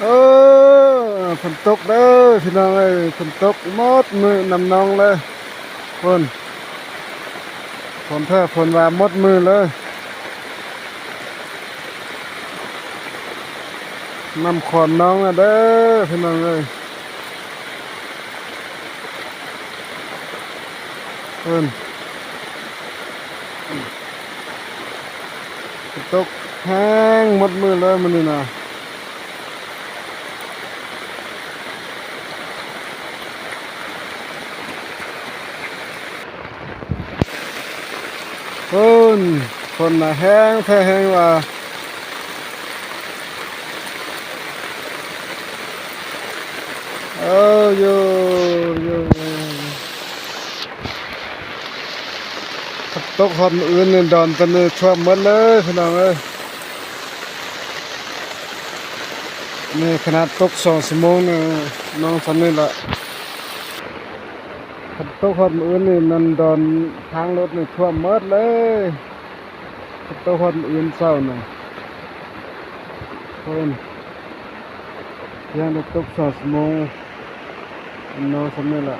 ເອີ ຝົນຕົກເດີພີ່ນ້ອງເອີຍ ຝົນຕົກໝົດມື້ນຳໜອງເລີຍ ຝົນ ຝົນແທ້ຝົນວ່າໝົດມື້ເລີຍ ນ້ຳຂອນໜອງນະເດີພີ່ນ້ອງເອີຍ. ເພິ່ນ ຕົກແຮງໝົດມື້ເລີຍມື້ນີ້ນະ ເພິ່ນ ຝົນນະແຮງແທ້ແຮງວ່າ. ເອີ ຢູ່ ຢູ່ ຕົກຮອດມື້ອື່ນນີ້ ດອນຕົວນີ້ຖ້ວມໝົດເລີຍພີ່ນ້ອງເອີຍ ນີ້ຂະໜາດຕົກສອງຊົ່ວໂມງນີ້ ໜອງສ່ຳນີ້ລະ ຄັນຕົກຮອດມື້ອື່ນນີ້ ນັ້ນດອນທາງລົດນີ້ຖ້ວມໝົດເລີຍ. ຕົກຮອດມື້ອື່ນເຊົ້ານະ ເພິ່ນ ພຽງແຕ່ຕົກສອງຊົ່ວໂມງ ນ້ອງສ່ຳນີ້ລະ.